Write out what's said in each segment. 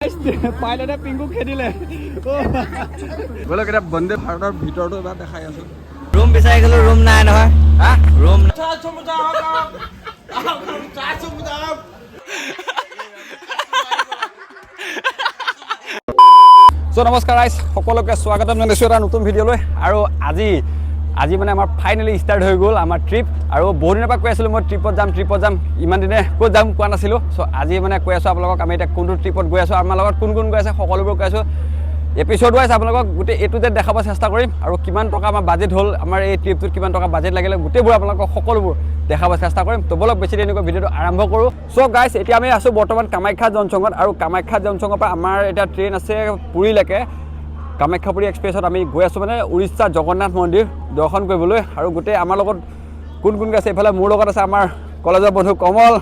পাইলটে পিংকুক খেদিলে। ব'লক, এতিয়া বন্দে ভাৰতৰ ভিতৰতো এবাৰ দেখাই আছো। ৰুম বিচাৰি গ'লো, ৰুম নাই নহয়। হা। ৰুম। চ' নমস্কাৰ ৰাইজ, সকলোকে স্বাগতম জনাইছোঁ এটা নতুন ভিডিঅ'লৈ। আৰু আজি আজি মানে আমাৰ ফাইনেলি ষ্টাৰ্ট হৈ গ'ল আমাৰ ট্ৰিপ। আৰু বহুত দিনৰ পৰা কৈ আছিলোঁ মই ট্ৰিপত যাম, ট্ৰিপত যাম, ইমান দিনে ক'ত যাম কোৱা নাছিলোঁ। চ' আজি মানে কৈ আছোঁ আপোনালোকক আমি এতিয়া কোনটো ট্ৰিপত গৈ আছোঁ, আমাৰ লগত কোন কোন গৈ আছে, সকলোবোৰ কৈ আছোঁ। এপিছ'ড ৱাইজ আপোনালোকক গোটেই এ টু জেড দেখাব চেষ্টা কৰিম। আৰু কিমান টকা আমাৰ বাজেট হ'ল, আমাৰ এই ট্ৰিপটোত কিমান টকা বাজেট লাগিলে, গোটেইবোৰ আপোনালোকক সকলোবোৰ দেখাব চেষ্টা কৰিম। তো ব'লক, বেছি দেৰি নকৰি ভিডিঅ'টো আৰম্ভ কৰোঁ। চ' গাইছ, এতিয়া আমি আছোঁ বৰ্তমান কামাখ্যা জংচনত। আৰু কামাখ্যা জংচনৰ পৰা আমাৰ এতিয়া ট্ৰেইন আছে পুৰীলৈকে। কামাখ্যাপুৰী এক্সপ্ৰেছত আমি গৈ আছোঁ, মানে উৰিষ্যা জগন্নাথ মন্দিৰ দৰ্শন কৰিবলৈ। আৰু গোটেই আমাৰ লগত কোন কোন আছে, এইফালে মোৰ লগত আছে আমাৰ কলেজৰ বন্ধু কমল,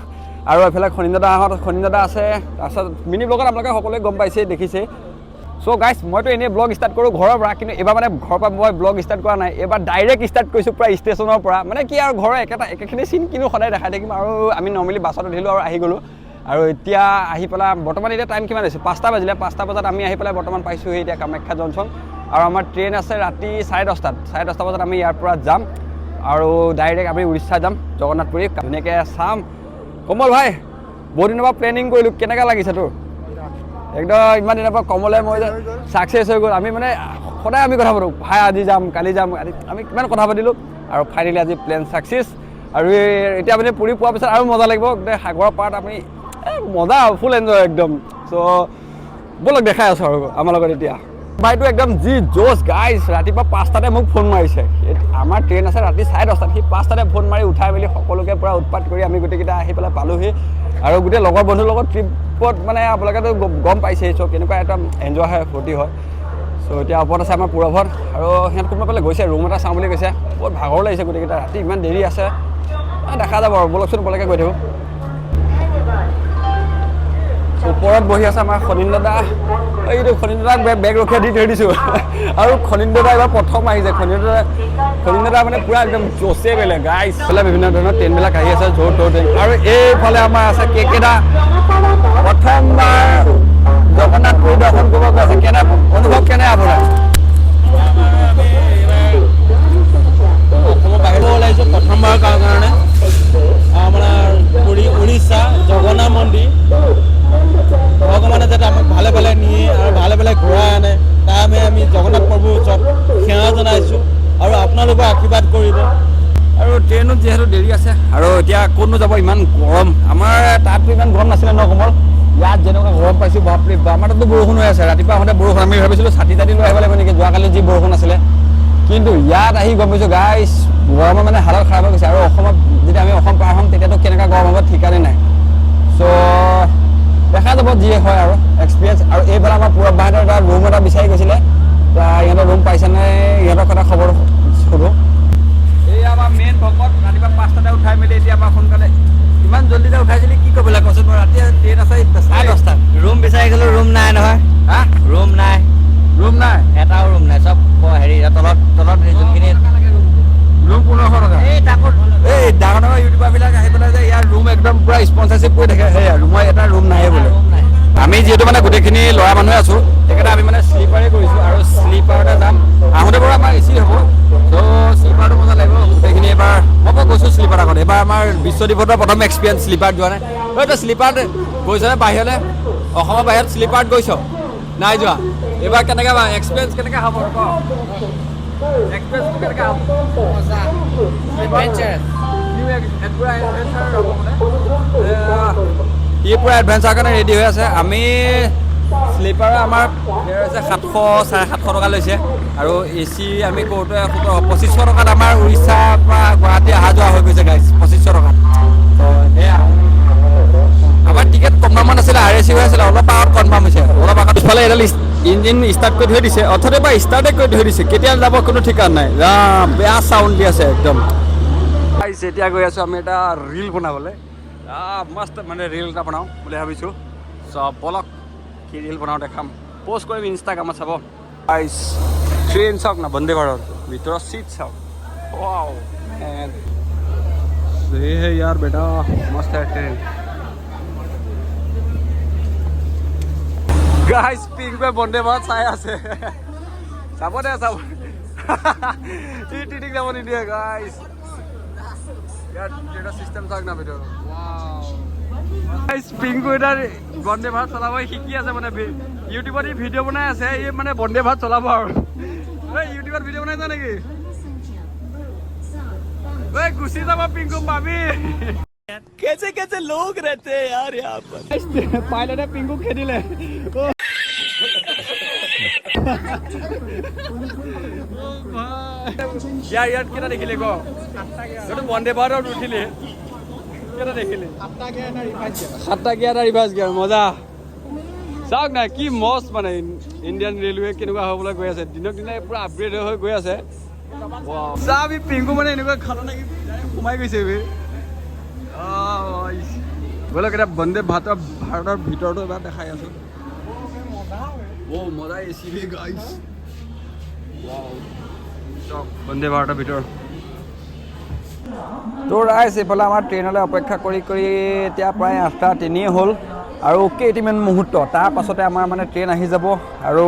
আৰু এইফালে খনীন্দ্ৰ দাহঁত, খনীন্দ্ৰ দা আছে। তাৰপিছত মিনি ব্লগত আপোনালোকে সকলোৱে গম পাইছে, দেখিছে। চ' গাইছ, মইতো এনেই ব্লগ ষ্টাৰ্ট কৰোঁ ঘৰৰ পৰা, কিন্তু এইবাৰ মানে ঘৰৰ পৰা মই ব্লগ ষ্টাৰ্ট কৰা নাই। এইবাৰ ডাইৰেক্ট ষ্টাৰ্ট কৰিছোঁ পূৰা ষ্টেচনৰ পৰা। মানে কি আৰু, ঘৰৰ একেটা একেখিনি চিন কিনো সদায় দেখাই থাকিম। আৰু আমি নৰ্মেলি বাছত উঠিলোঁ আৰু আহি গ'লোঁ। আৰু এতিয়া আহি পেলাই বৰ্তমান এতিয়া টাইম কিমান হৈছে? 5টা বাজিলে। 5টা বজাত আমি আহি পেলাই বৰ্তমান পাইছোঁহি এতিয়া কামাখ্যা জংচন। আৰু আমাৰ ট্ৰেইন আছে ৰাতি 10:30ত। 10:30 বজাত আমি ইয়াৰ পৰা যাম আৰু ডাইৰেক্ট আমি উৰিষ্যা যাম, জগন্নাথপুৰী ধুনীয়াকৈ চাম। কমল ভাই, বহুত দিনৰ পৰা প্লেনিং কৰিলোঁ, কেনেকুৱা লাগিছে তোৰ? একদম ইমান দিনৰ পৰা কমলে মই যে ছাকচেছ হৈ গ'ল। আমি মানে সদায় আমি কথা পাতোঁ, ভাই আজি যাম, কালি যাম, আজি আমি কিমান কথা পাতিলোঁ। আৰু ফাইনেলি আজি প্লেন ছাকচেছ। আৰু এতিয়া মানে পুৰী পোৱাৰ পিছত আৰু মজা লাগিব, গোটেই সাগৰৰ পাৰত আমি এই মজা, ফুল এনজয় একদম। চ' ব'লক, দেখাই আছোঁ। আৰু আমাৰ লগত এতিয়া ভাইটো একদম যি জ'চ গাইজ, ৰাতিপুৱা 5টাতে মোক ফোন মাৰিছে। আমাৰ ট্ৰেইন আছে ৰাতি 10:30ত, সি 5টাতে ফোন মাৰি উঠাই মেলি সকলোকে পূৰা উৎপাত কৰি আমি গোটেইকেইটা আহি পেলাই পালোহি। আৰু গোটেই লগৰ বন্ধুৰ লগত ট্ৰিপত মানে আপোনালোকেতো গম পাইছেই, চ' কেনেকুৱা এটা এনজয় হয়, ফূৰ্তি হয়। চ' এতিয়া ওপৰত আছে আমাৰ পুৰভত, আৰু সিহঁত কোনোবা ফালে গৈছে, ৰুম এটা চাওঁ বুলি কৈছে। বহুত ভাগৰ লাগিছে গোটেইকেইটা, ৰাতি ইমান দেৰি আছে। দেখা যাব আৰু, ব'লকচোন ওপৰলৈকে গৈ থাকোঁ। ওপৰত বহি আছে আমাৰ খনীন্দ্ৰ দা। এইটো খনীন্দ্ৰ দাক বেগ ৰখীয়া দি থৈ দিছোঁ। আৰু খনীন্দ্ৰ দা এইবাৰ প্ৰথম আহিছে। খনীন্দ্ৰ দা মানে পূৰা একদম জোচে বেলেগ গাইছ। এইফালে বিভিন্ন ধৰণৰ ট্ৰেইনবিলাক আহি আছে, য'ত ত'ত ট্ৰেইন। আৰু এইফালে আমাৰ আছে কে কে দা, প্ৰথমবাৰ জগন্নাথপুৰী দৰ্শন কৰিব গৈ আছে। কেনে অনুভৱ, কেনে আপোনাৰ? অসমৰ বাহিৰত ওলাইছোঁ প্ৰথমবাৰৰ কাৰণে, আপোনাৰ পুৰী উৰিষ্যা জগন্নাথ মন্দিৰ। ভগৱানে যাতে আমাক ভালে ভালে নিয়ে আৰু ভালে ভালে ঘূৰাই আনে, তাৰ আমি জগন্নাথ প্ৰভুৰ ওচৰত সেৱা জনাইছোঁ আৰু আপোনালোকেও আশীৰ্বাদ কৰিব। আৰু ট্ৰেইনত যিহেতু দেৰি আছে, আৰু এতিয়া ক'তনো যাব, ইমান গৰম। আমাৰ তাততো ইমান গৰম নাছিলে ন কমল? ইয়াত যেনেকুৱা গৰম পাইছোঁ, বাপৰে বাপ। আমাৰ তাততো বৰষুণ হৈ আছে, ৰাতিপুৱা আহোঁতে বৰষুণ। আমি ভাবিছিলোঁ ছাতি তাতি লৈ আহিব লাগিব নেকি, যোৱাকালি যি বৰষুণ আছিলে। কিন্তু ইয়াত আহি গম পাইছোঁ গাইছ, গৰমৰ মানে হালত খাৰাপ হৈ গৈছে। আৰু অসমত যেতিয়া আমি অসম পাৰ হ'ম, তেতিয়াতো কেনেকুৱা গৰম হ'ব ঠিকানে নাই। চ' দেখা যাব যি হয় আৰু এক্সপিৰিয়েঞ্চ। আৰু এইফালে আমাৰ পূৰব বাহঁতৰ এটা ৰুম এটা বিচাৰি গৈছিলে, ইহঁতৰ ৰুম পাইছেনে, ইহঁতৰ কথা খবৰ সোধোঁ। এই আমাৰ মেইন ভকত, ৰাতিপুৱা 5টাতে উঠাই মেলি এতিয়া আমাৰ সোনকালে ইমান জল্দিতে উঠাইছিলি, কি কৰিব লাগে কচোন বাৰু? ৰাতি ট্ৰেইন আছে 10:30ত। ৰুম বিচাৰি গ'লো, ৰুম নাই নহয়। হা। ৰুম নাই। ৰুম নাই? এটাও ৰুম নাই। চব হেৰি তলত তলত যোনখিনি ৰুম 1500 টকা। এই তাকো এই ডাঙৰ ডাঙৰ ইউটিউবাৰবিলাক আহি পেলাই যে ইয়াৰ ৰুম একদম পূৰা স্পনচাৰশ্বিপ কৰি থাকে, সেয়া ৰুমৰ এটা ৰুম নাই বোলে। ৰুম নাই। আমি যিহেতু মানে গোটেইখিনি ল'ৰা মানুহে আছোঁ, সেইকাৰণে আমি মানে শ্লিপাৰে কৰিছোঁ আৰু শ্লিপাৰতে যাম। আহোঁতে বাৰু আমাৰ এ চি হ'ব। চ' শ্লিপাৰটো মজা লাগিব গোটেইখিনি। এবাৰ মই বাৰু গৈছোঁ শ্লিপাৰ আগত। এইবাৰ আমাৰ বিশ্বদ্বীপতৰ প্ৰথম এক্সপিৰিয়েঞ্চ, শ্লিপাৰত যোৱা নাই। ঐ, তই শ্লিপাৰত গৈছনে বাহিৰলৈ? অসমৰ বাহিৰত শ্লিপাৰত গৈছ? নাই যোৱা। এইবাৰ কেনেকৈ এক্সপিৰিয়েঞ্চ কেনেকৈ হ'ব ক? এক্সপিৰিয়েঞ্চটো কেনেকৈ হ'ব? নিউ পূৰা এডভেঞ্চাৰ হ'ব মানে। সি পূৰা এডভেঞ্চাৰ কাৰণে ৰেডি হৈ আছে। আমি শ্লিপাৰৰ আমাৰ ফেয়াৰ হৈছে 700, 750 টকা লৈছে। আৰু এ চি আমি কৰোঁতে 2500 টকাত আমাৰ উৰিষ্যাৰ পৰা গুৱাহাটী অহা যোৱা হৈ গৈছে গাইছ, 2500 টকাত। তো সেয়া আমাৰ টিকেট কনফাৰ্ম নাছিলে, আৰ এ চি হৈ আছিলে, অলপ আগত কনফাৰ্ম হৈছে, অলপ আগত। পিছফালে এডাল ইঞ্জিন ষ্টাৰ্ট কৰি থৈ দিছে, অথনিৰ পৰা ষ্টাৰ্টে কৰি থৈ দিছে, কেতিয়া যাব কোনো ঠিকান নাই। ৰাম, বেয়া চাউণ্ড দি আছে একদম। গাইছ, এতিয়া গৈ আছোঁ আমি এটা ৰিল বনাবলৈ। মস্ত মানে ৰিল এটা বনাওঁ বুলি ভাবিছোঁ। চ' ব'লক, কি ৰিল বনাওঁ দেখাম, প'ষ্ট কৰিম ইনষ্টাগ্ৰামত, চাব। গাইছ, ট্ৰেইন চাওক না, বন্দে ভাৰত, ভিতৰত চিট চাওক। ৱাও man, सही है यार बेटा, मस्त है ट्रेन। গাইজ, পিংকুৱে বন্দে ভাৰত চাই আছে। চাব দে, চাব। ই টিটিক যাব নিদিয়ে। গাইজ, ইয়াত ট্ৰেইনৰ চিষ্টেম চাওক না ভিতৰত। গাইজ, পিংকু এতিয়া বন্দে ভাৰত চলাব শিকি আছে। মানে ইউটিউবত ই ভিডিঅ' বনাই আছে। ই মানে বন্দে ভাৰত চলাব। আৰু এই ইউটিউবত ভিডিঅ' বনাইছা নেকি? ঐ, গুচি যাব পিংকু, পাবি। कैसे कैसे लोग रहते हैं यार यहाँ पर। পাইলটে পিংকুক খেদিলে। ইয়াত কেইটা দেখিলি ক? তইতো বন্দে ভাৰতত উঠিলি, কেইটা দেখিলি? সাতটা গিয়াৰ এটা ৰিভাৰ্ছ গিয়াৰ। মজা। চাওক না, কি মস্ত। মানে ইণ্ডিয়ান ৰেলৱে কেনেকুৱা হ'বলৈ গৈ আছে, দিনক দিনে পুৰা আপগ্ৰেড হৈ গৈ আছে। চা, আমি পিংকু মানে এনেকুৱা খালো নেকি, সোমাই গৈছে বে। ব'লক, এতিয়া বন্দে ভাৰতৰ ভিতৰতো এবাৰ দেখাই আছোঁ। অ' মজা এচি বে গাইছ। চাওক, বন্দে ভাৰতৰ ভিতৰত। তো ৰাইজ, এইফালে আমাৰ ট্ৰেইনলৈ অপেক্ষা কৰি কৰি এতিয়া প্ৰায় 8:03 হ'ল আৰু কেইটিমান মুহূৰ্ত, তাৰ পাছতে আমাৰ মানে ট্ৰেইন আহি যাব আৰু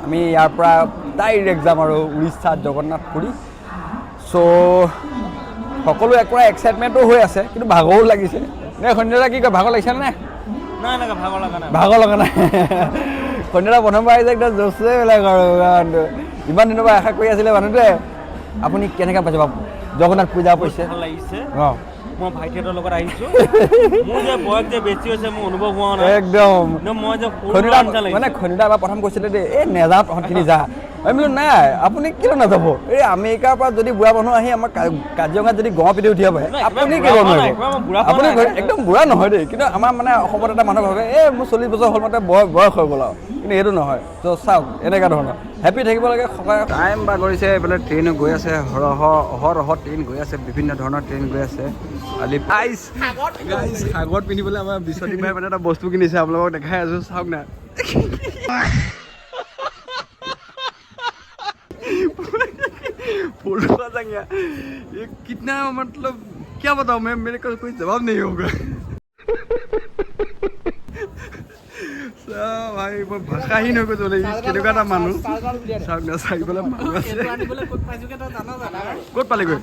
আমি ইয়াৰ পৰা ডাইৰেক্ট যাম আৰু উৰিষ্যাত জগন্নাথ পুৰী। চ' সকলো একোৰা এক্সাইটমেণ্টো হৈ আছে, কিন্তু ভাগৰো লাগিছে। নে সন্ধ্যা, কি কয়, ভাগৰ লাগিছে নে? নাই নাই, ভাগৰ লগা নাই। ভাগৰ লগা নাই। সন্ধ্যা প্ৰথমবাৰ আহিছে, একদম জোচে বেলেগ। আৰু কাৰণটো ইমান দিনৰ পৰা আশা কৰি আছিলে মানুহটোৱে। আপুনি কেনেকৈ পাইছে বাপু, জগন্নাথ পূজা পৰিছে? ভাল লাগিছে। অঁ। মই ভাইটিহঁতৰ লগত আহিছো। মোৰ যে বয়স যে বেছি হৈছে মোৰ অনুভৱ হোৱা নাই। একদম। কিন্তু মই যে সৰু খনিদা ল'ৰা নিচিনা লাগিছে। মানে খনিদা এবাৰ প্ৰথম কৈছিলে দেই, এই নেযাওঁ, তহঁতখিনি যা। আমি বোলো নাই, আপুনি কেলৈ নাযাব? এই আমেৰিকাৰ পৰা যদি বুঢ়া মানুহ আহি আমাৰ কাজিৰঙাত যদি গঁড় পিটি উঠিব পাৰে, নাই, একেবাৰে আপুনি বুঢ়া কিয় হোৱা নাই, নোৱাৰিব? একেবাৰে মই বুঢ়া হোৱা আপুনি নাই। একদম বুঢ়া নহয় দেই, কিন্তু আমাৰ মানে অসমত এটা মানুহ ভাবে, এই মোৰ 40 বছৰ হ'ল, মানে বয়স হৈ গ'ল আৰু। কিন্তু সেইটো নহয়। ত' চাওক, এনেকুৱা ধৰণৰ হেপী থাকিব লাগে সদায়। টাইম বাগৰিছে, এইফালে ট্ৰেইনো গৈ আছে, সৰহ অহৰহ ট্ৰেইন গৈ আছে, বিভিন্ন ধৰণৰ ট্ৰেইন গৈ আছে। আলি গাইছ, গাইছ, সাগৰত পিন্ধিবলৈ আমাৰ বিশ্বদীপ ভাই মানে এটা বস্তু কিনিছে, আপোনালোকক দেখাই আছো, চাওক না। फूल गया ये कितना, मतलब क्या बताऊं मैं, मेरे को कोई जवाब नहीं होगा। ভাই, মই ভাষাহীন হৈ গৈছো। ই কেনেকুৱা এটা মানুহ চাওক না, চাৰিফালে মানুহ আছে। ক'ত পালেগৈ?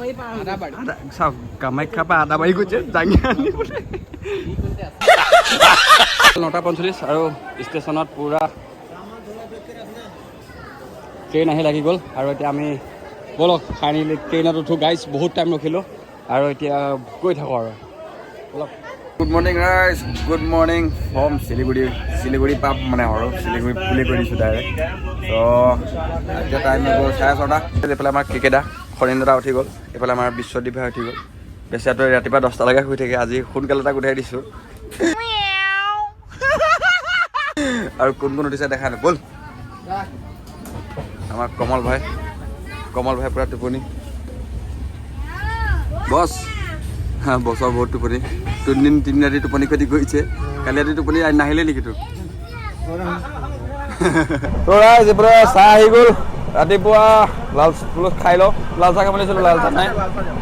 আদা। চাওক, কামাখ্যাৰ পৰা আদাবাৰী গৈছে জাঙিয়া আনিবলৈ। 9:45 আৰু ষ্টেচনত পূৰা ট্ৰেইন আহি লাগি গ'ল। আৰু এতিয়া আমি ব'লক, ফাইনেলি ট্ৰেইনত উঠোঁ। গাইজ, বহুত টাইম ৰখিলোঁ আৰু এতিয়া গৈ থাকোঁ আৰু ব'লক। গুড মৰ্ণিং ৰাইজ, good morning from Siliguri. Siliguri পাম মানে আৰু শিলিগুৰি বুলি কৈ দিছোঁ ডাইৰেক্ট। ত' এতিয়া টাইম হৈ গ'ল 6:30। এইফালে আমাৰ ক্ৰিকেটাৰ খনিন দাদা উঠি গ'ল, এইফালে আমাৰ বিশ্বদীপ ভাই উঠি গ'ল। বেচেৰাটোৱে ৰাতিপুৱা 10টালৈকে শুই থাকে, আজি সোনকালে তাক উঠাই দিছোঁ। আৰু কোন কোন উঠিছে দেখা নাই। ব'ল, আমাৰ কমল ভাই, কমল ভাই পূৰা টোপনি। বছ, হা, বছৰ বহুত টোপনি। তিনিদিন তিনি ৰাতি টোপনি ক্ষতি কৰিছে। কালি ৰাতি টোপনি নাহিলে নেকি তোৰ? তো ৰাইজ, এইফালে চাহ আহি গ'ল। ৰাতিপুৱা লাল বোলো খাই লওঁ। লাল চাহ খাব লাগিছিলোঁ, লাল চাহ নাই।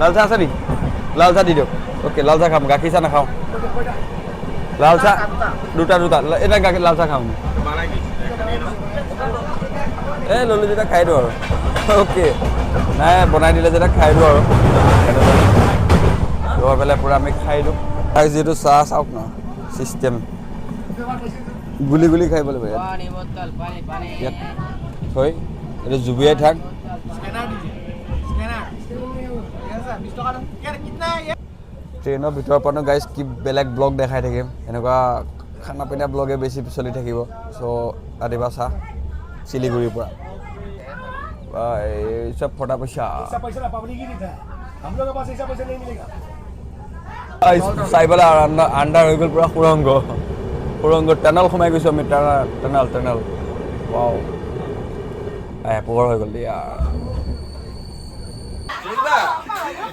লাল চাহ আছে নেকি? লাল চাহ দি দিয়ক। অ'কে, লাল চাহ খাম, গাখীৰ চাহ নাখাওঁ। লাল চাহ দুটা দুটা। এতিয়া গাখীৰ লাল চাহ খাম। এই ল'লো যেতিয়া খাই দিওঁ আৰু। অ'কে, নাই, বনাই দিলে যেতিয়া খাই দিওঁ আৰু লৈ পেলাই পূৰা আমি খাই দিওঁ। আৰু যিহেতু চাহ চাওক ন, চিষ্টেম গুলি গুলি খাই লাগিব। ইয়াত ইয়াত থৈ এইটো জুবিয়াই থাক। ট্ৰেইনৰ ভিতৰৰ পৰানো গাইজ কি বেলেগ ব্লগ দেখাই থাকিম? এনেকুৱা খানা পিনা ব্লগে বেছি চলি থাকিব। চ' ৰাতিপুৱা চাহ শিলিগুৰিৰ পৰা। বা, এই চব ফটা পইচা। ऐसा पैसा ना पब्लिक ही देता है, हम लोग के पास ऐसा पैसा नहीं मिलेगा। চাই পেলাই আণ্ডাৰ হৈ গ'ল পূৰা সুৰংগ, সুৰংগ টানেল সোমাই গৈছোঁ আমি। Tunnel, tunnel, tunnel. ৱাও, পোহৰ হৈ গ'ল দিয়া।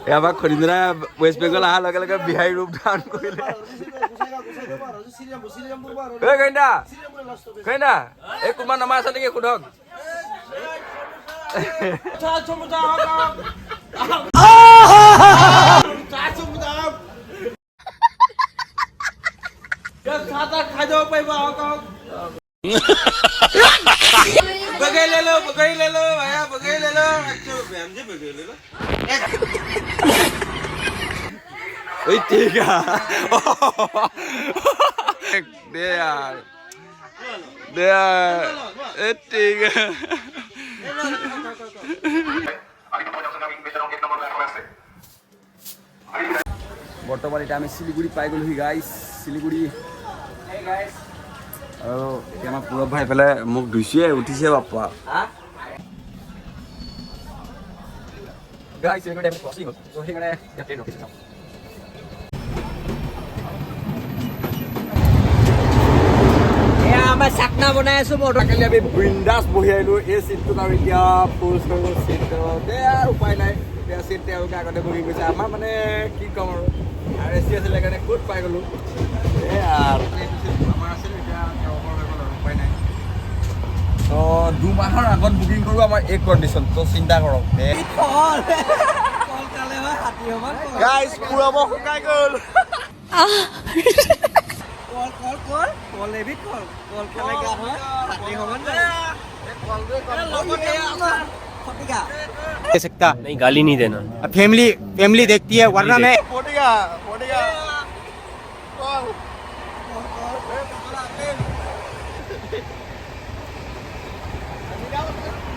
ইয়াৰ পৰা খনিন্দৰা ৱেষ্ট বেংগল অহাৰ লগে লগে বিহাৰী ৰূপ ধাৰণ কৰিলে। ঐ খনিন্দা, খনিন্দা, এই কোনোবা নমা আছে নেকি সোধক। চাহ তাহ খাই যাব পাৰিব, আহক আহক। बगई ले लो भैया, बगई ले लो। अच्छा बहन जी बगई ले लो। ओए ठीक है दे यार, दे यार, ए ठीक है। বৰ্তমান এতিয়া আমি শিলিগুৰি পাই গ'লোহি গাইছ, শিলিগুৰি। আৰু এতিয়া আমাৰ পূৰব ভাই এইফালে মোক ধুইছে, উঠিছে বাপ্পা। গাইছ, এইখিনি আমি ক্ৰচিং হ'ল, চ' সেইকাৰণে এতিয়া ট্ৰেইন ৰখিছে। এয়া আমাৰ চাকনা বনাই আছো বৰ্তমান। কালি আমি বিন্দাছ বহি আহিলোঁ এই চিটটোত আৰু এতিয়া ফ'ৰ্চ হৈ গ'ল চিটটোত। এয়া উপায় নাই, এতিয়া চিট তেওঁলোকে আগতে বহি গৈছে। আমাৰ মানে কি ক'ম আৰু, আৰ এ চি আছিলে কাৰণে ক'ত পাই গ'লোঁ। এয়া আৰু এইটো চিট আমাৰ আছিল, এতিয়া তেওঁলোকৰ হৈ গ'ল আৰু উপায় নাই। তো 2 মাহৰ আগত বুকিং কৰোঁ, আমাৰ এই কণ্ডিশ্যন, তো চিন্তা কৰক। গাইজ, পূৰব শুকাই গ'ল। কল কল কল কল, এবিধ কল, কল খালে গা হয় হাতী সমান। ফটিকা। दे सकता। नहीं, गाली नहीं देना। फैमिली फैमिली देखती है, वरना मैं ফটিকা ফটিকা কল।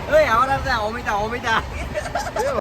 ঐ, আমাৰ তাত অমিতা অমিতা।